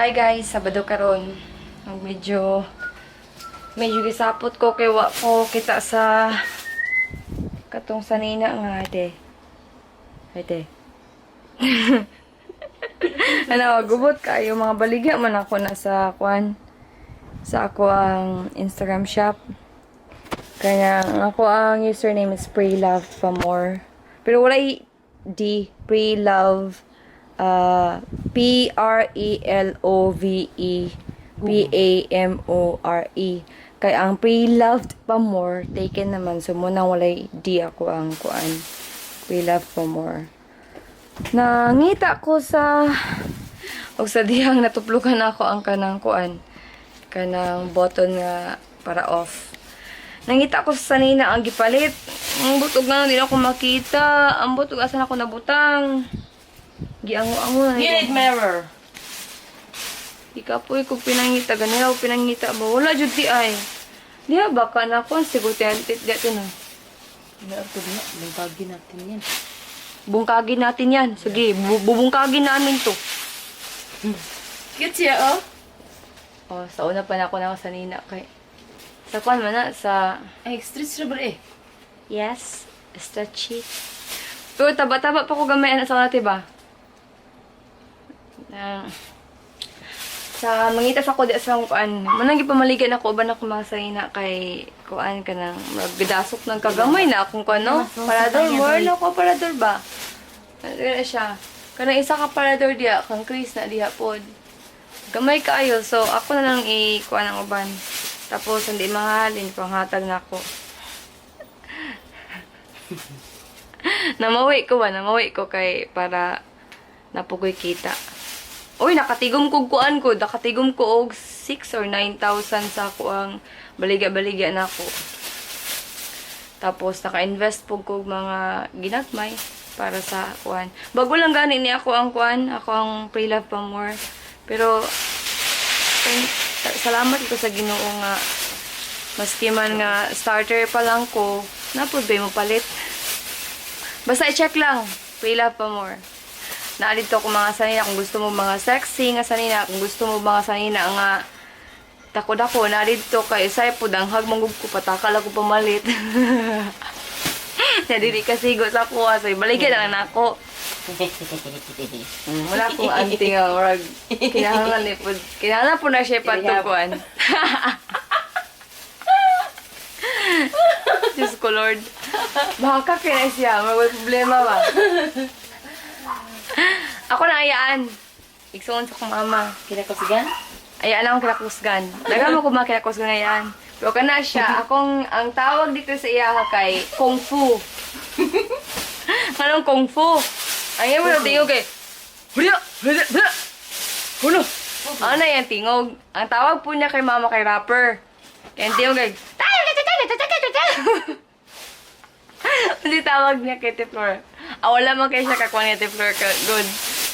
Hi guys, Sabado karon. Ang medyo medyo gisapot ko kay wa ko kita sa katong sanina nga ate. Ate. Ano, gubot kayo mga baligya man ako na sa kwan sa ako ang Instagram shop. Kaya ako ang username is Pray Love pa more. Pero wala D, Pray Love PRELOVE PAMORE. Kay ang Pre-Loved pa more taken naman, so muna walay D ako ang kuan. Pray Love pa more. Nangita ko sa og sa dihang natuplukan ako ang kanang kuan, kanang button nga para off. Nangita ko sa sanina ang gipalit. Ang butog nga hindi na ako makita. Ang butog asa na ako nabutang. Giango-ango na. You need mirror. Ikapoy ko pinangita ganila ko pinangita ba wala jud di ay. Diha ba ka na kon siguro tintit di ato na. Naartog na. Bungkagin natin yan. Bungkagin natin yan. Sige, bubungkagin namin to. Cute siya, oh. Oh, sa una pa na ako na sanina kay sa kuan man na sa Ay, stretch rubber eh. Yes, stretchy. Pero taba-taba pa ko gamay ana sa una, ba? Na sa mangita sa ko di sa kuan. Manang gipamaligan ako uban ako mga sanina kay kuan kanang magdasok ng kagamay na akong kuan, no. Parador more na ko parador ba. Ano na siya? Kanang isa ka parador diya kang Chris na diha pod. Gamay kaayo, so ako na lang i-kuan ang uban. Tapos hindi mahalin panghatag na ako. Namawi ko ba? Namawi ko kay para napugoy kita. Uy, nakatigom ko kuan ko. Nakatigom ko og 6 or 9,000 sa ako ang baligya-baligya na ako. Tapos, naka-invest po ko og mga ginagmay para sa kuan. Bago lang gani ni ako ang kuan. Ako ang pre-love pa more. Pero, salamat ito sa Ginoo nga maski man nga starter pa lang ko, napod ba mo palit? Basta i-check lang. Pre-love pa more. Naa dito ako mga sanina kung gusto mo mga sexy nga sanina, kung gusto mo mga sanina nga dako-dako, naa dito kay usay po danghag manggug ko patakal ako pamalit. Na dili ka sigo sa kuha, so ibaligyan na lang nako. Wala akong auntie nga murag kinahanglan ni pud. Kinahanglan po na siya patukuan. Diyos ko, Lord. Baka kaya siya. May problema ba? Ako na ayaan. Igsuon sa kong mama. Kinakusigan? Ayaan akong kinakusgan. Daga mo ko mga kinakusgan ayaan. Pero kana siya, akong, ang tawag dito sa iya kay Kung Fu. Anong Kung Fu? Ang iya mo na tingog kay, Hurya! Hurya! Hurya! Hulo! Ano yan tingog? Ang tawag po niya kay mama kay rapper. Kaya ang tingog kay, hindi tawag niya kay Tiflor. Ah, wala man kayo siya kakuha ni Tiflor. Good.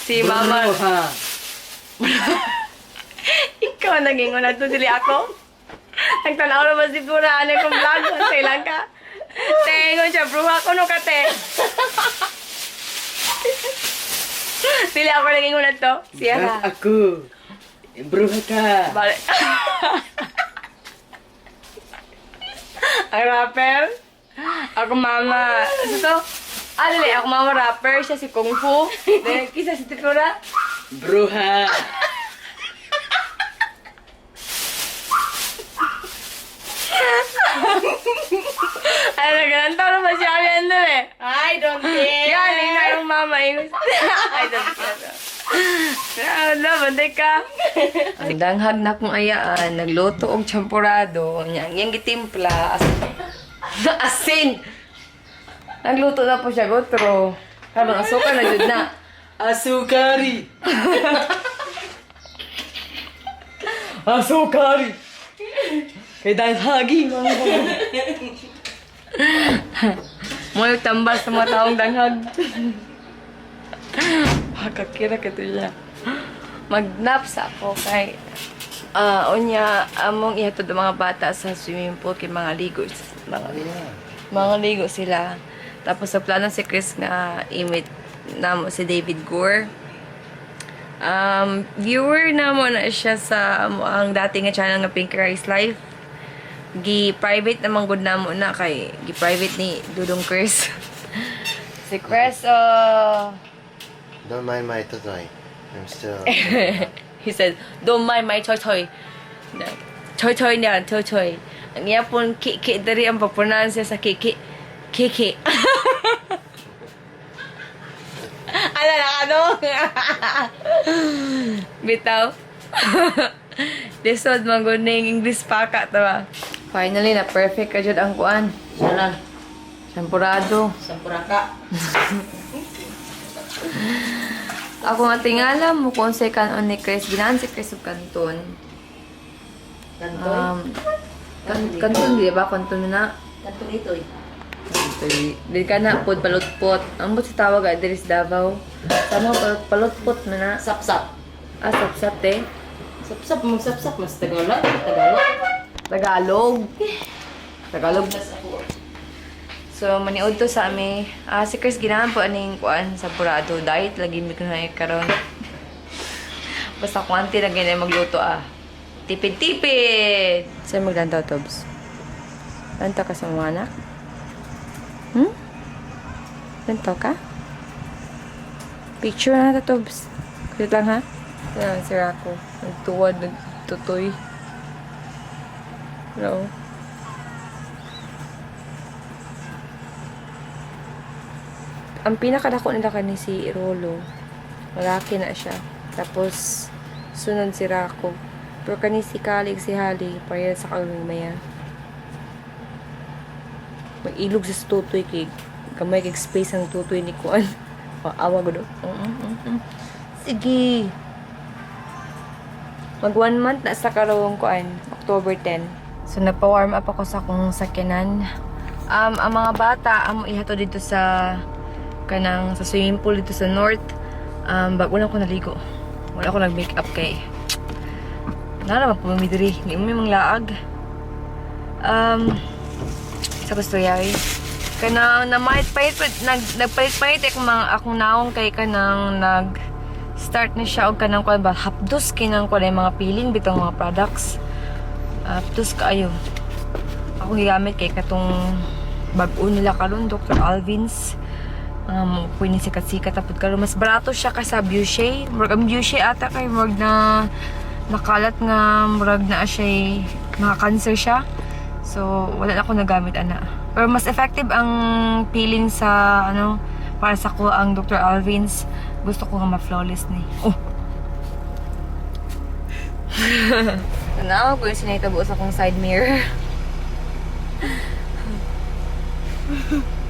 Si mama. Bruha. Ikaw naging una to, dili ako. Nagtanaw na ba si Flora? Ano kong vlog sa Sri Lanka? Tengon siya, bruha ko no kate. Dili ako naging una to. Siya Ba't na. ako? Bruha ka. Bale. Ang rapper. Ako mama. Ano to? Ah, dili. Ako mama rapper. Siya si Kung Fu. Then, kisa si Flora. Bruha. Ano, ganun tao naman siya. Ano eh. I don't care. Yan, yun na yung mama. Ay, don't care. Ano, bantay ka. Ang danghag na kong ayaan, nagluto og champurado, nya ang iyang gitimpla, asin. Nagluto na po siya, gotro. Karon asukal na jud na. Asukari. Asukari. Kay danghagi mga Mo yung tambal sa mga taong danghag. Makakira ka to siya. Mag-nap sa ako kay unya among ihatod ang mga bata sa swimming pool kay mga ligo sila. Tapos sa plano si Chris nga i-meet namo si David Gore. Viewer na mo na siya sa ang dati nga channel nga Pink Rice Life. Gi-private naman gud na mo na kay gi-private ni Dudong Chris. Si Chris, oh, Don't mind my totoy. I'm still. He said, "Don't mind my toy toy." No. Toy toy niya, toy toy. Ang iya pon kiki diri ang pag-pronounce siya sa kiki. Kiki. Ala na ano? Bitaw. Lisod man gud ning English paka ta ba. Finally na perfect ka jud ang kuan. Sana. Sampurado. Sampuraka. Ako nga tingala mo kung sa kanon ni Chris, ginaan si Chris og kanton. Kantoy. Kanton di ba? Kanton na. Kantoy ito eh. Kantoy. Di ka na pod palutpot. Ang but sa tawag ah, diri sa Davao. Sama palutpot na na. Sapsap. Ah, sapsap te. Sapsap, mong sapsap. Mas Tagalog. Tagalog. Tagalog. Tagalog. Mas ako. So, maniud to sa ami. Ah, si Chris ginahan po aning kuan sa purado. Diet lagi mi kuno karon. Basta kuanti na ganyan magluto ah. Tipid-tipid! Saan maglantaw, Tobs? Lantaw ka sa mga anak? Hmm? Lantaw ka? Picture na ta, Tobs. Kulit lang ha? Yan, si Rako. Nagtuwad, nagtutoy. Hello. Ang pinakadako nila kani si Rolo. Malaki na siya. Tapos, sunod si Rako. Pero kani si Kalig, si Hali, pareha sa kalumaya. Mag-ilog sa tutoy kay gamay kay space ang tutoy ni Kuan. Awa gud. Sige. Mag 1 month na sa karong kuan, October 10. So nagpa-warm up ako sa akong sakyanan. Ang mga bata amo ihato dito sa kanang sa swimming pool dito sa north. Bago lang ko naligo. Wala ko nag-makeup kay nara man po mi diri, di mo may manglaag. Sa gusto yari. Kanang namahit-pahit nag nagpalit-palit akong mga akong naong kay kanang nag start na siya og kanang kuan ba hapdos kinang kuan ay mga peeling bitong mga products. Hapdos kaayo. Ako gigamit kay katong bag-o nila karon Dr. Alvin's. Pwede sikat-sikat tapos karon mas barato siya kaysa Beauty. Murag ang Beauty ata kay murag na nakalat nga murag na siya mga cancer siya. So, wala na ako nagamit ana. Pero mas effective ang peeling sa ano para sa ko ang Dr. Alvin's. Gusto ko nga ma-flawless ni. Oh. Tanaw ko yung sinahitabo sa akong side mirror.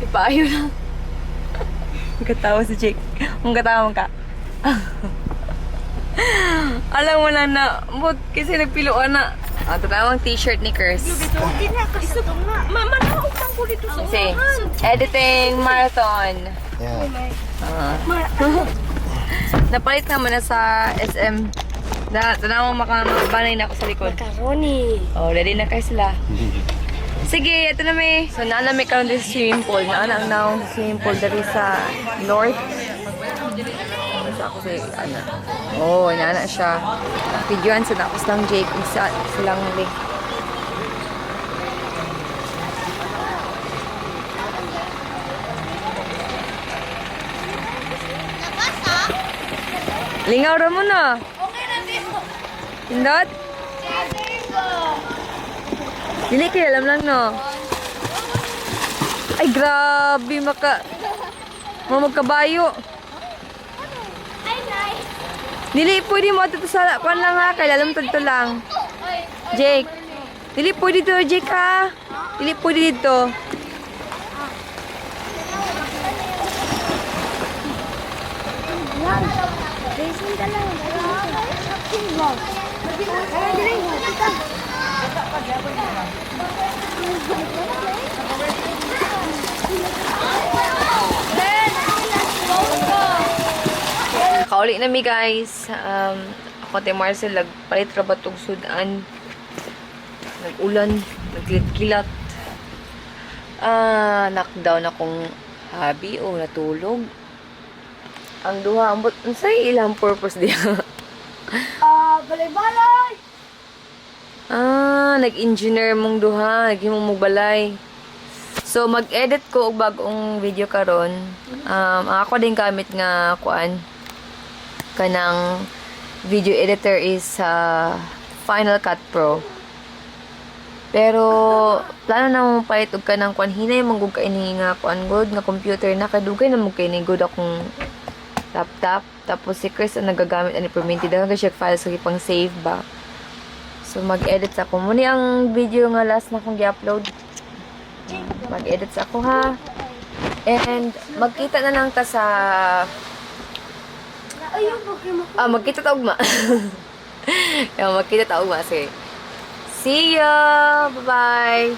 Ipaayo na. Magkatawa si Jake. Magkatawa ka. Alam mo na na, but kasi nagpiluan na. Ah, tatawang t-shirt ni Chris. Kasi, editing marathon. Yeah. Napalit naman na sa SM. Na, tanawang makabanay na ako sa likod. Macaroni. Oh, ready na kayo sila. Sige, ito na may. So, naana may karon dito sa swimming pool. Naana ang naong swimming pool diri sa north. Sa ako sa ana. Oh, naana siya. Videoan sa nako silang Jake ug sa silang Link. Lingaw ra mo na. Okay na dito. Indot? Dili kayo alam lang, no? Ay, grabe, maka... Mamagkabayo. Ay, nice. Dili, pwede mo ito sa... Kuan lang ha, kay lalam to lang. Jake. Dili, pwede to, Jake ha. Dili, pwede dito. Jason ka lang. Kauli na mi, guys. Ako te Marcel, nagpalit ra ba tog sudan. Nag-ulan, nagkilat-kilat. Ah, knockdown akong habi o natulog. Ang duha ambot unsay ilang purpose diha? Ah, balay-balay! Ah, nag-engineer mong duha, naghimo mong balay. So mag-edit ko og bag-ong video karon. Ang ako din gamit nga kuan kanang video editor is sa Final Cut Pro. Pero plano na mo palit og kanang kuan, hinay man gud kaini nga kuan gud nga computer na kadugay na mo kay ni gud akong laptop. Tapos si Chris ang nagagamit ani perminti daghan kay siya files sa ipang save ba. So mag-edit sa ako. Muni ang video nga last na akong gi-upload. Mag-edit sa ako ha. And magkita na lang ta sa Ayun, bakit mo? Ah, magkita ta ugma. Yan, magkita ta ugma. Sige. See ya! Bye-bye!